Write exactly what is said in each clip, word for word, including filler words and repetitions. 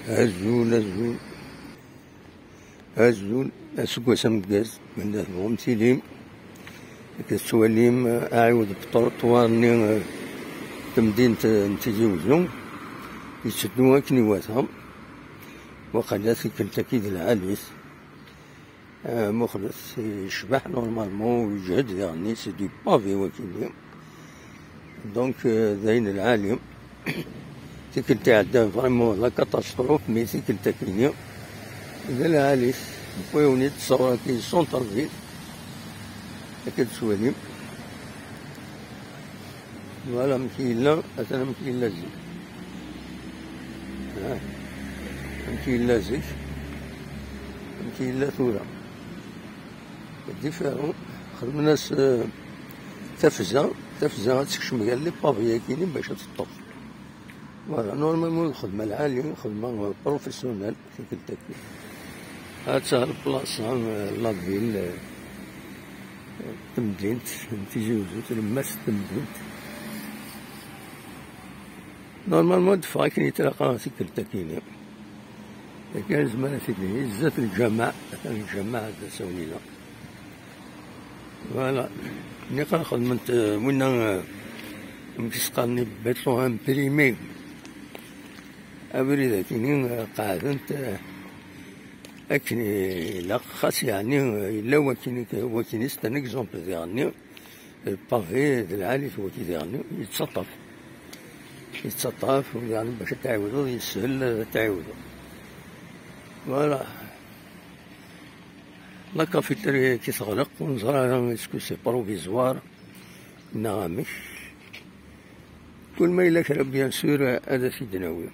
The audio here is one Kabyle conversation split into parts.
Azul, azul, azul, aseggas ameggaz, anda tebɣum tilim. Akka tettwalim, eh, aɛiwed n uṭṭerṭwar-nni, eh, n temdint, eh, n Tizi Wezzu, yetteddu akken iwata. Waqila tikkelt-agi d lɛali-s. Eh, muqlet, yecbeḥ normalement, yeǧhed diɣen, c'est du pavé wakini. Donc, euh, d ayen lɛali. Tikkelt iɛeddan, vraiment, la catastrophe, mais tikkelt akini, d lɛali. Wwiwen-id ṣṣawra-agi, centre-ville. Akka d-tettwalim. Voilà, amek yella, atan amek yella zik. Ah, amek yella zik, amek yella tura. Différent. Xedmen-as, euh, tafza, tafza ad tekcem gar les pavés-agi-ni bac ad teṭṭef. Voilà, normalement lxedma lɛali, lxedma professionnelle, tikkelt-agi. Ad tah lplaṣa, euh, la ville, euh, temdint n Tizi Wezzu, tlemmast n temdint. Normalement, d-ffeɣ akken yettlaqa tikkelt-agi-ni. Akken nezmer ad t-id-nini, zdat lǧameɛ, atan lǧameɛ d asawlila. Voilà. Nniqal xedment, euh, winna, euh, amek i s-qqaren, béton imprimé. Abrid akini, euh, qeɛdent, euh, akken ilaq, xas yeɛni, euh, yella wakini, wakini, c'est un exemple diɣenni. Lpavé d lɛali-t wagi diɣenni, yettaṭṭaf. Yettaṭṭaf, u diɣenni bac ad tɛiwdeḍ, yeshel ad tɛiwdeḍ. Voilà. La cafétéria-agi teɣleq, ur neẓri ara est-ce que c'est provisoire neɣ amek. Kul ma yella kra, bien sûr, ad t-id-nawi.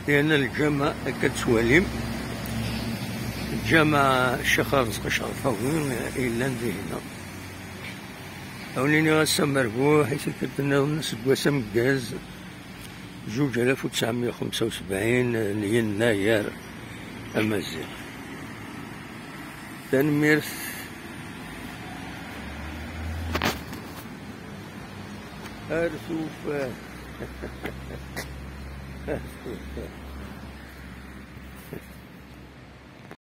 Yerna lǧameɛ, akka tettwalim, lǧameɛ Ccix Arezqi Cerfawi yellan dihin. Ad wen-iniɣ ass amerbuḥ i tikkelt nniḍen, aseggas ameggaz, zuǧ alaf u tesɛemya u xemsa u sebɛin n yennayer amaziɣ. Tanemmirt. Ar tufat.